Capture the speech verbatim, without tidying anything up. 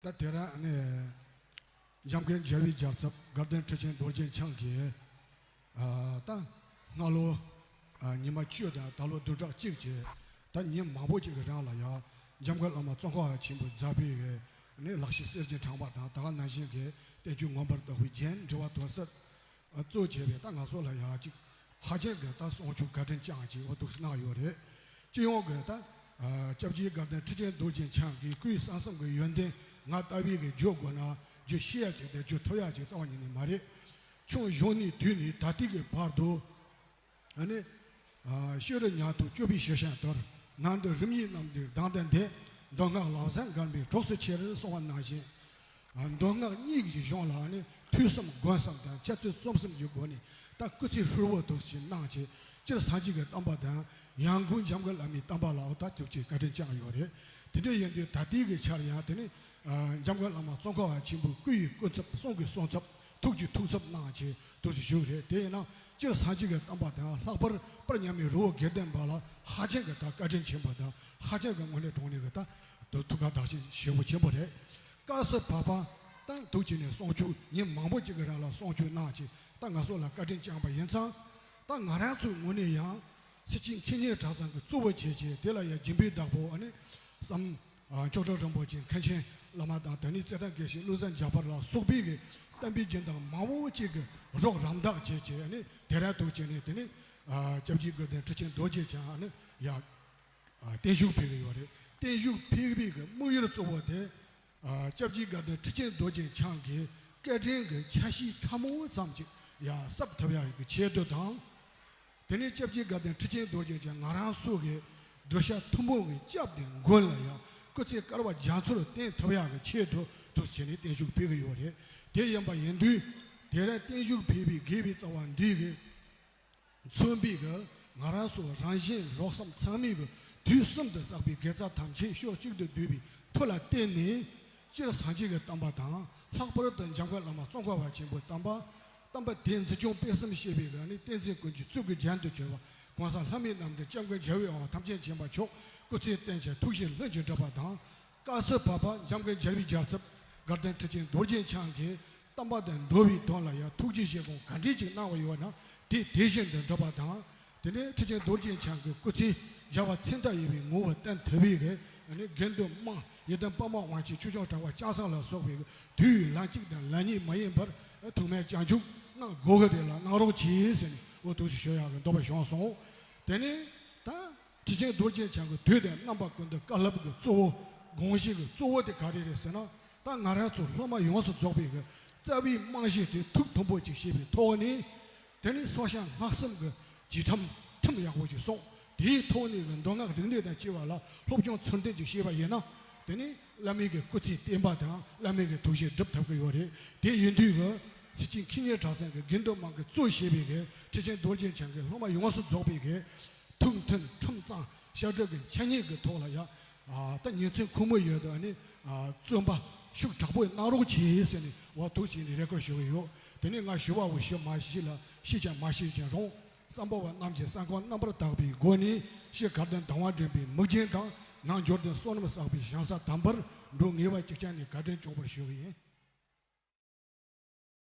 ད་དེ་རིང་ནི་འཇམ་མགོན་རྒྱལ་བའི་རྒྱལ་ཚབ་དགའ་ལྡན་ཁྲི་ཆེན་རྡོ་རྗེ་འཆང་གིས། ཨ། ད་སྔ་ལོ་ཨ་ཉི་མ་བཅུ་དང་ད་ལོ་བདུན་ཕྲག་གཅིག་བྱས། ད་ཉིན་མང་པོ་ཅིག་གི་རིང་ལ་ཡང་འཇམ་མགོན་བླ་མ་ཙོང་ཁ་པ་ཆེན་པོས་མཛད་པའི་ནི་ལག་ཤེས་གསེར་གྱི་ཕྲེང་བ་དང་ད་ག་ནང་བཞིན་གྱི་བསྟན་བཅོས་མངོན་པར་རྟོགས་པའི་རྒྱན་འགྲེལ་པ་དོན་གསལ་གཙོ་བྱས་པའི་ད་ང་ཚོ་ལ་ཡང་ཅིག་ཧ་ཅང་གི་ད་གསུང་ཆོས་བཀའ་དྲིན་ཅན་ཅིག་འོ་འདུག་སེ་གནང་ཡོད་རེད། སྤྱི་ཡོངས་ཀྱི་ད་ཨ་སྐྱབས་རྗེ་དགའ་ལྡན་ཁྲི་ཆེན་རྡོ་རྗེ་འཆང་གི་སྐུའི་གསང་གསུམ་གྱི་ཡོན་ཏན་ང་ལྟ་བུའི་གི་བརྗོད་དགོས་ན་བརྗོད་ཤེས་ཡ་ཅིག་དང་བརྗོད་ཐུབ་ཡ་ཅིག་རྩ་བ་ཉིད་ནས་མ་རེད། ཆུང་བྱུང་ནས་དུས་ནས་ད་ལྟའི་གི་བར་དུ། ཨ་ནི། ཨ་ཤེས་རབ་ཉག་ཐོག་སྤྱོད་པའི་ཞལ་བཞེངས་ལྟར། ནང་དུ་རིམ་གཉིས་རྣམས་འདིར་གདངས་ཏེ་འདས། མདོ་སྔགས་ལམ་བཟང་དགའ་འབེབས་གྲོགས་སུ་ཆེར་གསུངས་པ་ནང་བཞིན། ཨ་མདོ་སྔགས་གཉིས་ཀྱི་གཞུང་ལ་ཨ་ནི་ཐོས་བསམ་སྒོམ་གསུམ་དང་འཆད་རྩོད་རྩོམ་གསུམ་གྱི་སྒོ་ནས་ད་སྐུ་ཚེ་ཧྲིལ་བོ་འདུག་སེ་གནང་བྱས། སྤྱིར་སངས་རྒྱས་ཀྱི་བསྟན་པ་དང་ཡང་སྒོས་འཇམ་མགོན་བླ་མའི་བསྟན་པ་ལ་འོ་ད་ཐུགས་རྗེ་བཀའ་དྲིན་བསྐྱངས་ཡོད་རེད། དེ་འདྲ་ཡིན་དུས་ད་ལྟའི་གི་ཆར་ཡང་དེ་ནི་ཨ་འཇམ་མགོན་བླ་མ་ཙོང་ཁ་པ་ཆེན་པོའི་སྐུ་ཡི་སྐུ་ཚབ། གསུང་གི་གསུང་ཚབ། ཐུགས་ཀྱི་ཐུགས་ཚབ་གནང་བྱས་འདུག་སེ་བཞུགས་རེད། དེ་ཡིན་ན་སྤྱིར་སངས་རྒྱས་ཀྱི་བསྟན་པ་དང་ལྷག་པར་དཔལ་མཉམ་མེད་རི་བོ་དགེ་ལྡན་པ་ལ་ཧ་ཅང་གི་ད་བཀའ་དྲིན་ཆེན་པོ་དང་ཧ་ཅང་གི་དངོས་གནས་དྲང་གནས་ཀྱི་ད་ཐུགས་ཁ་བདག་ཞིང་ཞེ་པོ་ཆེན་པོ་རེད། སྐབས་སུ་བབ་པ་དང་འདུག་བྱས་ནས་གསུང་ཆོས་ཉིན་མང་པོ་ཅིག་གི་རིང་ལ་གསུང་ཆོས་གནང་བྱས། ད་ང་ཚོ་ལ་བཀའ་དྲིན་བསྐྱངས་པ་ཡིན་ཙང་། ད་ང་རང་ཚོའི་ངོས་ནས་ཡང་སེར་བྱེས་མཁས་སྙན་གྲྭ་ཚང་གི་གཙོ་བོ་བྱས་བྱས། དེ་ལ་ཡང་སྦྱིན་པའི་བདག་པོ་ཨ་ནི་བསམ། ཨ་མཆོག་སྤྲུལ་རིན་པོ་ཆེ་མཁན་ཆེན་བླ་མ་དང་། དེ་ནས་རྩེ་ཐང་དགེ་བཤེས་བློ་བཟང་རྒྱ་ཕར་ལ་སོགས་པའི་གི་བསྟན་པའི་སྦྱིན་བདག་མང་པོ་ཅིག་གི་རོགས་རམ་འདེགས་བྱས་བྱས། ཨ་ནི་དེ་རིང་འདུག་བྱས་ནས་དེ་ནི་ཨ་སྐྱབས་རྗེ་དགའ་ལྡན་ཁྲི་ཆེན་རྡོ་རྗེ་འཆང་ཨ་ནི་ཡ་ཨ་བརྟན་བཞུགས་ཕེབས་ཀྱི་ཡོད་རེད། བརྟན་བཞུགས་ཕེབས་པའི་གི་དམིགས་ཡུལ་གཙོ་བོ་དེ། ཨ་སྐྱབས་རྗེ་དགའ་ལྡན་ཁྲི་ཆེན་རྡོ་རྗེ་འཆང་གི་བཀའ་དྲིན་གྱི་ཆ་ཤས་ཕྲ་མོ་ཙམ་ཅིག་ཡང་གསབ་ཐུབ་ཡག་གི་ཆེད་དུ་དང་། དེ་ནས་སྐྱབས་རྗེ་དགའ་ལྡན་ཁྲི་ཆེན་རྡོ་རྗེ་འཆང་ང་རང་ཚོ་གི་གདུལ་བྱ་ཐུན་མོང་གི་སྐྱབས་དེ་མགོན་ལ་ཡང་སྐུ་ཚེ་བསྐལ་པ་རྒྱ་མཚོར་བརྟན་ཐུབ་ཡག་གི་ཆེད་དུ་འདུག་བྱས་ནས་བརྟན་བཞུགས་ཕེབས་ཀྱི་ཡོད་རེད། དེ་ཡིན་པ་ཡིན་དུས་དེ་རིང་བརྟན་བཞུགས་ཕེབས་པའི་དགེ་བའི་རྩ་བ་འདི་གི་མཚོན་པའི་གི་ང་རང་ཚོ་རང་གཞན་རོགས་བསམ་ཚང་མའི་གི་དུས་གསུམ་དུ་བསགས་པའི་དགེ་རྩ་ཐམས་ཅད་ཕྱོགས་གཅིག་ཏུ་བསྡུས་པའི་མཐུ་ལ་བརྟེན་ནས། སྤྱིར་སངས་རྒྱས་ཀྱི་བསྟན་པ་དང་ལྷག་པར་དུ་འཇམ་མགོན་བླ་མ་ཙོང་ཁ་པ་ཆེན་པོའི་བསྟན་པ། བསྟན་པ་དེ་འཛིན་སྐྱོང་སྤེལ་གསུམ་བྱེད་པའི་གི་ནི་བསྟན་འཛིན་ཀུན་གྱི་གཙུག་གི་རྒྱན་དུ་གྱུར་པ་གོང་ས་ལྷ་མིའི་རྣམ་འདྲེན་སྐྱབས་མགོན་རྒྱལ་བའི་དབང་ཐམས་ཅད་མཁྱེན་པ་མཆོག་སྐུ་ཚེ་བརྟན་ཅིང་ཐུགས་བཞེད་ལྷུན་གྱིས་འགྲུབ་པ་དང་། སྐབས་སུ་བབ་པ་འཇམ་མགོན་རྒྱལ་བའི་རྒྱལ་ཚབ་དགའ་ལྡན་ཁྲི་ཆེན་རྡོ་རྗེ་འཆང་གིས་བསྟན་པ་དང་འགྲོ་བའི་དོན་ལ་ཡང་ཐུགས་རྗེ་བཞེས་སྒོམ་ག་འདྲས་ཅིག་གནང་བ་ཡོད་ན་དེ་དེ་བཞིན་དུ་འགྲུབ་པ་དང་། དེ་ནས་ཁྲི་ཆེན་རྡོ་རྗེ་འཆང་གི་སྐུ་ཚེ་རྒྱལ་བ་མཚན་རྟགས་ཡིན་པའི་ངོ་བོ་བསྟན་ཐུབ་པའི་གི་ནི་དགེ་འདུན་དམངས་ཡི་དམ་དཔའ་མོ་དབང་ཆེན་ཆོས་སྐྱོང་གྲགས་པ་ལྕམ་སྲིང་ལ་སོགས་པའི་དུས་ལན་གཅིག་དང་ལན་གཉིས་མ་ཡིན་པར་ཐུགས་སྨོན་བྱང་ཆུབ་གནང་དགོས་གི་རེད་ལ་གནང་རོགས་གྱིས་ཟེར་ནས་འོ་འདུག་སེ་ཞུ་ཡག་གི་འདོད་པ་བྱུང་སོང་། དེ་ནས་ད་ཁྲི་ཆེན་རྡོ་རྗེ་འཆང་གི་དུས་དང་རྣམ་པ་ཀུན་ཏུ་བཀའ་སློབ་ཀྱི་གཙོ་བོ་དགོངས་གཞི་གི་གཙོ་བོ་དེ་ག་རེ་རེད་ཟེར་ན། ད་ང་རང་ཚོ་སློབ་མ་ཡོངས་སུ་རྫོགས་པའི་གི་རྩ་བའི་རྨང་གཞི་དེ་ཐུགས་མཐུན་པོ་ཅིག་བྱས་པའི་ཐོག་ནས། དེ་ནས་སོ་བྱང་སྔགས་གསུམ་གྱི་རྗེས་ཁྲིམས་ཁྲིམས་ཡག་པོ་ཞིག་སྲུང་། དེའི་ཐོག་ནས་ཀྱི་མདོ་སྔགས་རིག་གནས་དང་བཅས་པ་ལ་སློབ་སྦྱོང་ཚུལ་ལྡན་ཅིག་བྱས་པ་ཡིན་ན། དེ་ནས་བླ་མའི་གི་སྐུ་ཚེ་བརྟན་པ་དང་བླ་མའི་གི་ཐུགས་བཞེད་སྒྲུབ་ཐུབ་ཀྱི་ཡོད་རེད། དེ་ཡིན་དུས་ཀྱི་སེར་བྱེས་མཁས་སྙན་གྲྭ་ཚང་གི་དགེ་འདུན་དམངས་ཀྱིས་གཙོ་བྱས་པའི་གི་ཁྲི་ཆེན་རྡོ་རྗེ་འཆང་གི་སློབ་མ་ཡོངས་སུ་རྫོགས་པའི་གི་ཐུགས་མཐུན་ཁྲིམས་གཙང་བཤད་སྒྲུབ་ཀྱི་འཆད་ཉན་གྱི་ཐོག་ལ་ཡང་། ཨ་ད་ཉིན་མཚན་ཁོ་མོ་ཡོད་དུ་ནི་ཨ་བརྩོན་པ་ཤུགས་དྲག་པོས་གནང་རོགས་གྱིས་ཟེར་ནས་འོ་འདུག་སེ་ནས་རེ་སྐུལ་ཞུ་གི་ཡོད། དེ་ནས་ང་ཞུ་བ་འོ་ཞུ་མ་ཞུ་ལ་ཤེས་ཀྱང་མ་ཤེས་ཀྱང་རུང་། བསམ་པ་བ་རྣམས་ཀྱི་བསམ་ཁམས་རྣམ་པར་དག་པའི་སྒོ་ནས་ཕྱི་དགའ་ལྡན་དང་བ་འདྲེན་པའི་མིག་རྒྱན་དང་ནང་འབྱོར་ལྡན་བསོད་ནམས་བསགས་པའི་ཞང་ས་དམ་པར་འགྲོ་ངེས་པ་གཅིག་ཆ་ནས་བཀའ་དྲིན་སྐྱོང་བར་ཞུ་གི་ཡིན།